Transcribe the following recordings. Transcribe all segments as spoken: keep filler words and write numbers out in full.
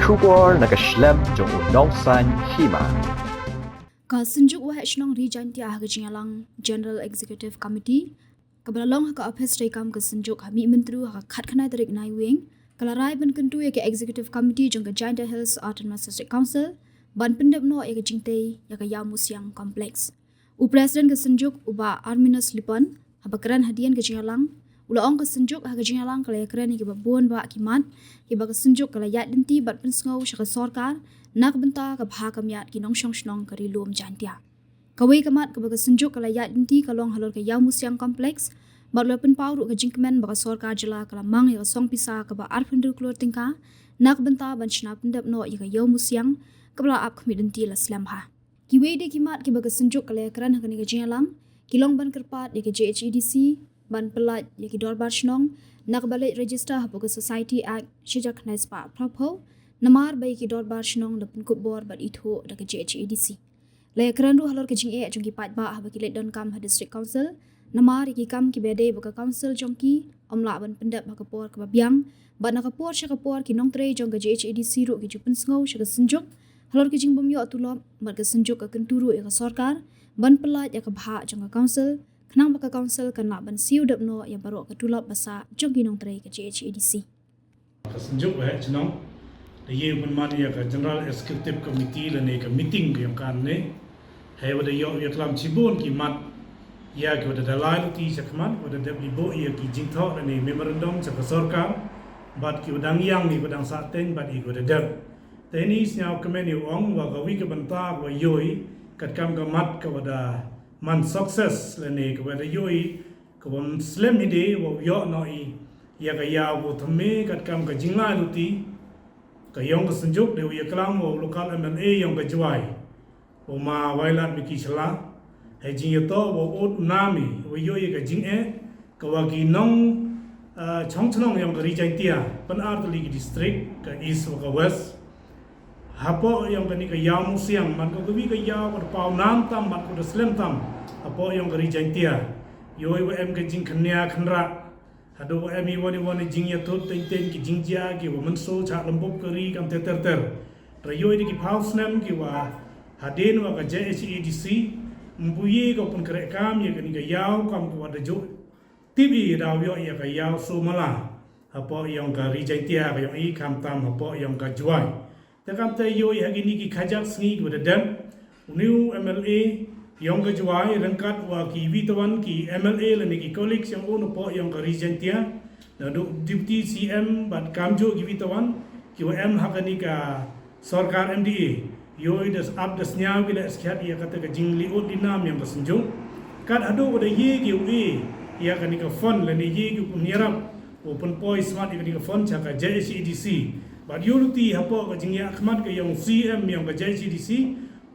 Khubor na ka shlem jong u nongsaiñ hima. Ka Synjuk Waheh Shnong Ri Jaintia ha ka jingïalang General Executive Committee kaba la long ha ka ophis treikam ka Synjuk ha Mihmyntdu ha ka khatkhyndai tarik Naiwieng ka la rai ban kyntu ïa ka Executive Committee jong ka Jaintia Hills Autonomous District Council ban pyndep noh ïa ka jingtei ïa ka Ïawmusiang Complex. U President ka Synjuk u Bah Arminus Lipon haba kren hadien ka jingïalang u la ong ka Synjuk ha ka jingïalang ka la ïakren ïa kiba bun bah ki mat kiba ka Synjuk ka la ïaid lynti bad pynsngew sha ka sorkar na ka bynta ka bha ka miat ki nongshong shnong ka Ri Lum Jaintia. Kawei ka mat kaba ka Synjuk ka la ïaid lynti ka long halor ka Ïawmusiang Complex bad u la pynpaw ruh ka jingkmen ba ka sorkar jylla ka la mang ïa ka song pisa kaba arphew hynriew klur tyngka na ka bynta ban shna pyndep noh ïa ka Ïawmusiang kaba la ap khmih lynti la slem bha. Kiwei de ki mat kiba ka Synjuk ka la ïakren ha kane ka jingïalang ki long ban kyrpad ïa ka J H A D C ban pyllait ïa ki dorbar shnong na kaba leit register hapoh ka Society Act shi hajar khyndai spah phra phew namar ba ïa ki dorbar shnong la pynkup bor bad ithuh da ka J H A D C. La ïakren ruh halor ka jingeh jong ki paidbah haba ki leit donkam ha District Council namar ïa ki kam kiba dei ba ka Council jong ki ym lah ban pyndep ha ka por kaba biang bad na ka por sha ka por ki nongtrei jong ka J H A D C ruh ki ju pynsngew sha ka Synjuk halor ka jingbym ïoh tulop bad ka Synjuk ka kyntu ruh ïa ka sorkar ban pyllait ïa ka bhah jong ka Council khnang ba ka Council kan lah ban siew dep noh ïa baroh ka tulop ba sah jong ki nongtrei ka J H A D C. Ka Synjuk Waheh Shnong da ïa u pynman ïa ka General Executive Committee lane ka meeting ka ïong kan ne. Hei wa da ïoh ïa klam shibun ki mat ïa ki wa da dalai luti sha khmat wa da dep li bo ïa ki jingthoh lane memorandum sha ka sorkar bad ki wa dang ïang ni wa dang sah teng bad ïa ki wa da dep. Te ni sñiaw kmen ïa u ong wa ka wi ka bynta wa ïoi katkam ka mat ka wa da man success lane ka wa da ïoi ka wa slem hi de wa ïoh no i ïa ka ïaw wa thymme katkam ka jinglai luti ka ïong ka Synjuk de u ïa klam wa u local M L A ïong ka Jwai. U ma Wailadmiki Shylla, hei jingïatoh wa u ut u nam i wa ïoh ïa ka jingeh ka wa ki nong, ah, chong chnong ïong ka Ri Jaintia, pyn ar tylli ki district, ka East wa ka West. Hapoh ïong kani ka Ïawmusiang, man ka kawi ka ïaw ka da paw nam tam, man ka da slem tam. Hapoh ïong ka Ri Jaintia, ïoh i wa em ka jingkhynnia khynra. Haduh wa em i wan i wan i jingïathut teng teng ki jingjia ki wa mynsaw cha lembuk ka ri kam ter ter ter. Ra ïoh i da ki phaw snem ki wa hadien wa ka J H A D C, mbuye ka pun kre kam ïa kani ka ïaw kam ka wa da juk. Tip i daw ïoh ïa ka ïaw Sumala. Hapoh ïong ka Ri Jaintia ka ïong i kham tam hapoh ïong ka Jwai. Te kam te ïoh i ha kini ki khajak sngi ki wa da dem. Uni u M L A ïong ka Jwai ryngkat wa ki wi tawan ki M L A lane ki colleagues ïong u napoh ïong ka Ri Jaintia. Na du Deputy C M bad kamjooh ki wi tawan ki wa em ha kani ka sorkar M D A. Ïoh i da ap da sñiaw ki la skhiat ïa kata ka jingli ut li nam ïong ka Synjuk. Kat haduh wa da ïe ki u e ïa kani ka fund lane ïe ki u pun ïarap u pun poi smat ïa kani ka fund cha ka J H A D C. Bad ïoh luti hapoh ka jingïa khmat ka ïong C M ïong ka J H A D C,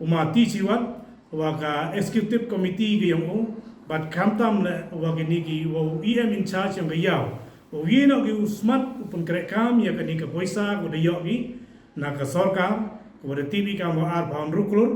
u ma T Chiwat, wa ka executive committee ka ïong u, bad kham tam le wa kini ki wa u E M in charge ïong ka ïaw. Wa u ïe no ki u smat u pun kre kam ïa kani ka poisa ka da ïoh ki na ka sorkar, ka wa da tip i kam wa ar phaw hynriew klur,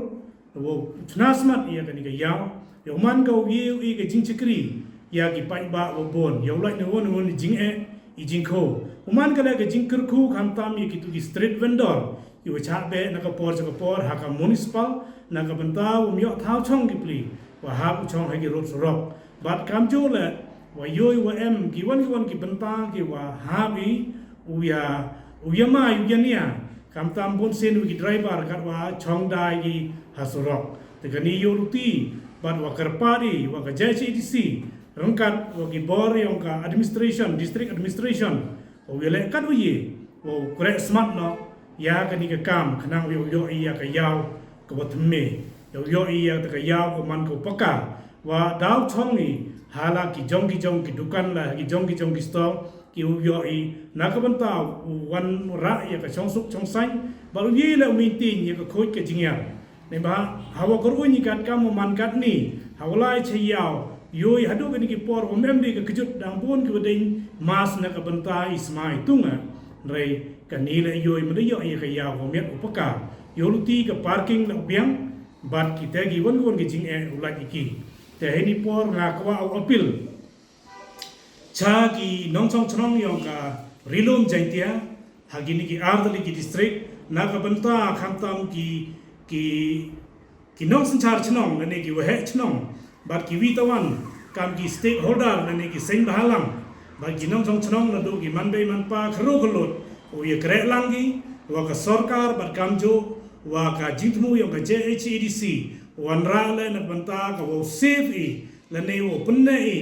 Wa u chna smat ïa kani ka ïaw, ïa u man ka u ïe u i ka jingchakri ïa ki paidbah wa bun, ïa u lait na won won jingeh i jingkho. U man ka leh ka jingkyrkhu khamtam ïa kitu ki street vendor, ïa u chah beh na ka por cha ka por ha ka municipal, na ka bynta u ym ïoh thaw chong ki pli, wa hap u chong ha ki rud surok. Bad kamjooh leh, wa ïoh wa em, ki wan ki wan ki bynta ki wa hap i, u ïa, u ïa mai, u ïa nia, khamtam bun sien wa ki driver kat wa chong dai ki ha surok. Te kani ïoh luti, bad wa kyrpad i, wa ka J H A D C, ryngkat wa ki bor ïong ka administration, district administration, wa u ïa leh kat wa ïe, wa u kreh smat noh, ïa kani ka kam, khnang wa u ïoh i ïa ka ïaw, ka wa thymme, ïa u ïoh i ïa ka ïaw, ka man ka u paka, wa daw chong i, ha la ki jong ki jong ki dukan la, ki jong ki jong ki store, ki u ïoh i, na ka bynta u wan rah ïa ka chong suk chong saiñ, bad u ïe la u maintain ïa ka khuid ka jingïar. Neibhah, ha wa kyrwoh i kat kam u man kat ni, ha wa lai cha ïaw, ïoh i haduh kani ki por, wa mem dei ka kjut dang bun ki wa dei mas na ka bynta i smai tunga, rei kani la ïoh i mada ïoh i ka ïaw wa miat u paka, ïoh luti ka parking la u biang, bad kita ki wan ki wan ki jingeh u lait i ki. Te hini por nga kwah u appeal. Cha ki nongchong chnong ïong ka Ri Lum Jaintia, ha kine ki artylli ki district, na ka bynta khamtam ki, ki, ki nongsynshar chnong lane ki waheh chnong bad kiwi tawon kam ki stakeholder lane ki seng bhalang bad ki nongchong chnong naduh ki manbei manpa khynroo khyllood, u ïakreh lang ki wa ka sorkar bad kamjooh wa ka jingthmu yong ka J H A D C, wanrah leh na ka bynta ka wow save i lane wow pynneh i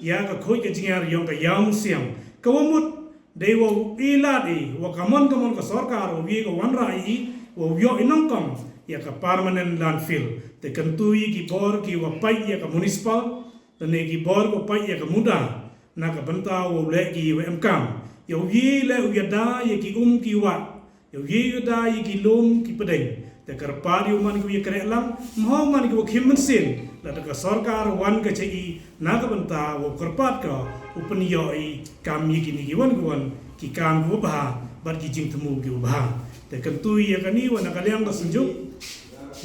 ïa ka khuid ka jingïar yong ka Ïawmusiang, ka wa mut dei wow i lad i wa kamon kamon ka sorkar wow ïa ka wanrah i wow ïoh i nongkam ïa ka permanent landfill. Te kyntu ïa ki bor ki wa pait ïa ka municipal, te ne ki bor ko pait ïa ka MUDA, na ka bynta wow leh ki wa emkam, yow ïa leh u ïada ïa ki um ki wah, yow ïa ïada ïa ki lum ki pdeng. Te kyrpad yow man ki wa ïakreh lang, mhaw man ki wa khim mynsiem, lada ka sorkar wan ka cha i, na ka bynta wow kyrpad ka u pynïoh i kam ïa kine ki wan ki wan ki kam ki wa bha bad ki jingthmu ki wa bha. Te kyntu ïa kane wa na ka liang ka Synjuk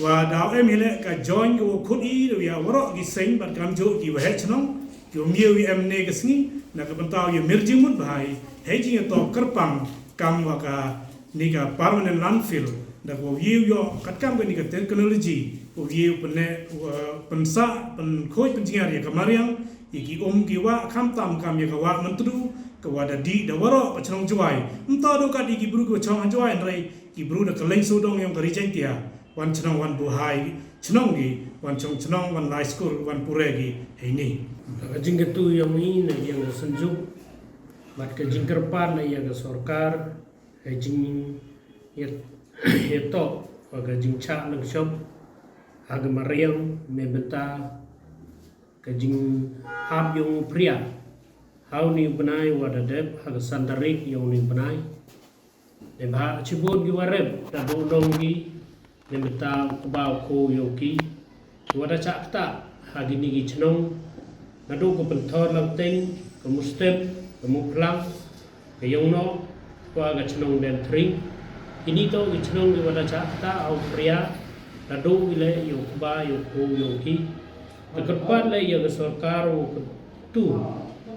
wa daw em hi leh ka join ka wa khut i da ïa waroh ki seng bad kamjooh ki waheh chnong ki wa mih ïa em ne ka sngi na ka bynta ïa mir jingmut bha i hei jingïatop kyrpang kam wa ka ne ka permanent landfill, da ka wow ïa u ïoh katkam ka ne ka technology, wow ïa u pynneh, uh, pynsah, pynkhuid, pynjngar ïa ka mariang, ïa ki um ki wah, khamtam kam ïa ka wah Myntdu, ka wa da dih da waroh ka chnong Jwai. Ymta du kat ïa ki bru ki wa chong ha Jwai, hynrei ki bru na kylleng sawdong yong ka Ri Jaintia wan chnong wan buhai chnong ki, wan chong chnong, wan lai skur, wan pure ki heini. Ka jingkyntu yong i na ïa ka Synjuk bad ka jingkyrpad na ïa ka sorkar, ka jing ïa, ïa toh wa ka jingchah lyngshop ha ka mariang ne bynta ka jinghap yong u Phria ha u ni u bnai wa da dep ha ka san tarik yong u ni u bnai. Ne bha chibun ki wa rep da duh nong ki ne bynta u kba u khuid yong ki wa da chah ktah ha kine ki chnong, naduh ka Pynthorlangteng, ka Mustep, ka Muphlang, ka Yongnoh, wa ka chnong Dentring. Kine toh ki chnong ki wa da chah ktah ha u Phria, naduh ki leh ïa u kba ïa u khuid yong ki. Te kyrpad leh ïa ka sorkar wow kyntu,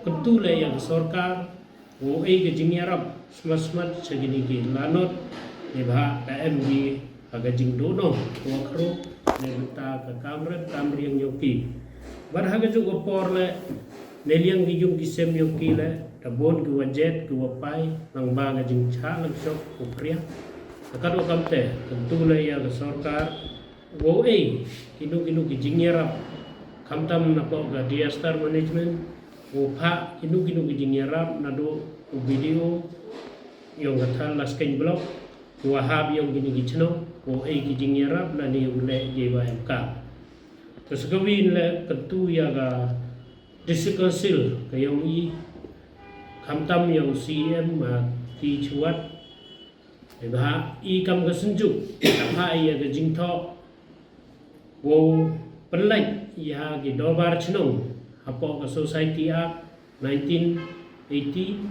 kyntu leh ïa ka sorkar wow ai ka jingïarap smat smat cha kine ki lanot, ne bha da em ki ha ka jingduh nong wa khruh ne bynta ka kam rep kam riang yong ki. Bad ha ka juh ka por leh ne liang ki yung ki sem yong ki leh da bun ki wa jet ki wa pai lang ba ka jingchah lyngshop u Phria. Ka kat wa kam te kyntu leh ïa ka sorkar wow ai kino kino ki jingïarap, khamtam na pok ka disaster management, wow phah kino kino ki jingïarap naduh u B D O yong ka Thadlaskein Block, ki wa hap yong kine ki chnong, wow ai ki jingïarap lane u leh ki wa emkam. Te sa kawei leh kyntu ïa ka District Council ka yong i, khamtam ïa u C E M ma ki chuat, ne bha i kam ka Synjuk, bha ïa ka jingthoh wow pynlait ïa ki dorbar chnong ha pok ka Society Act nineteen eighty.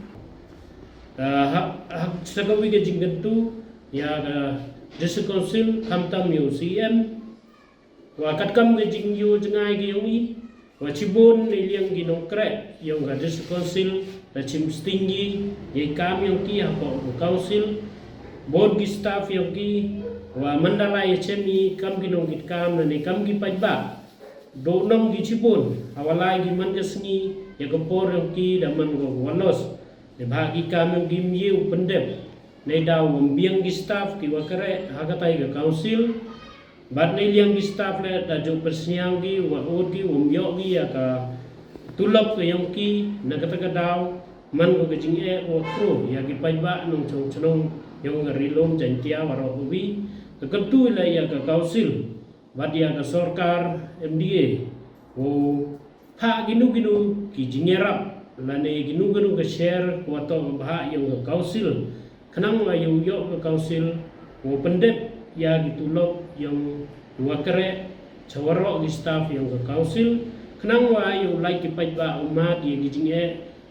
Ah, ha, ha, sa kawei ka jingkyntu ïa ka District Council, khamtam ïa u C E M, wa katkam ka jingïoh jngai ka yong i, wa chibun ne liang ki nongkreh yong ka District Council da chim sting ki ïa i kam yong ki ha pok ka Council. Bun ki staff yong ki wa man da lai ïa chem i kam ki nongkitkam ne kam ki paidbah. Duh nong ki chibun, ha wa lai ki man ka sngi ïa ka por yong ki da man ka wa loss. Ne bha ki kam yong ki ym ïa u pyndep. Ne daw ym biang ki staff ki wa kreh ha katai ka Council. Bad ne liang ki staff leh da ju pynsñiaw ki wa ud ki um ïoh ki ïa ka tulop ka yong ki na kata ka daw, man ko ka jingeh wa khruh ïa ki paidbah nongchong chnong yong ka Ri Lum Jaintia waroh kawi. Ka kyntu leh ïa ka Council bad ïa ka sorkar M D A wow phah kino kino ki jingïarap lane kino kino ka share ka wa toh ka bhah yong ka Council, khnang wa ïoh ïoh ka Council wow pyndep ïa ki tulop yong wa kreh cha waroh ki staff yong ka Council, khnang wa ïoh lait ki paidbah u mad ïa ki jingeh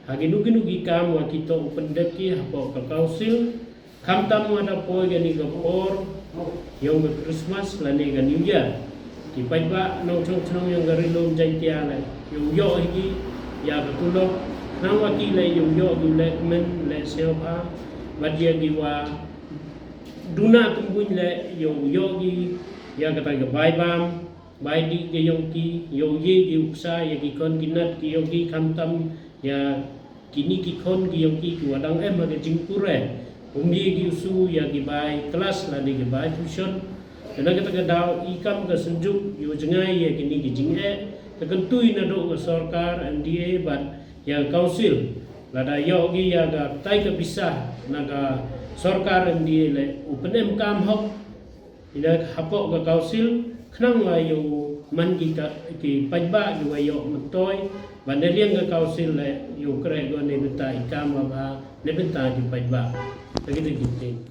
ha kino kino ki kam wa ki toh u pyndep ki ha pok ka Council. Khamtam wa da poi kani ka por yong ka Christmas lane ka New Year, ki paidbah nongchong chnong yong ka Ri Lum Jaintia leh ïoh ïoh hi ki ïa ka tulop, khnang wa ki leh ïoh ïoh ki leh kmen leh sñiawbha. Bad ïa ki wa duna tymbuin leh ïoh ïoh ki ïa kata ka bai bam bai dih ka ïong ki ïoh ïe ki uksa ïa ki khon ki nat ki ïong ki khamtam ïa kini ki khon ki ïong ki ki wa dang em ha ka jingpure. Um ïe ki usu ïa ki bai klas lane ki bai tuition. Kane kata ka daw i kam ka synjuk ïoh jngai ïa kini ki jingeh. Ka kyntui na dok ka sorkar M D A bad ïa ka council lada ïoh ki ïa ka tai ka pisa na ka sorkar M D A leh u pynem kam hok ïa hapoh ka council khnang wa ïoh man ki ka ki paidbah ki wa ïoh myntoi ba ne liang ka council leh ïoh kreh go ne bynta i kam wa ba ne bynta ki paidbah. Ka kita ki ting.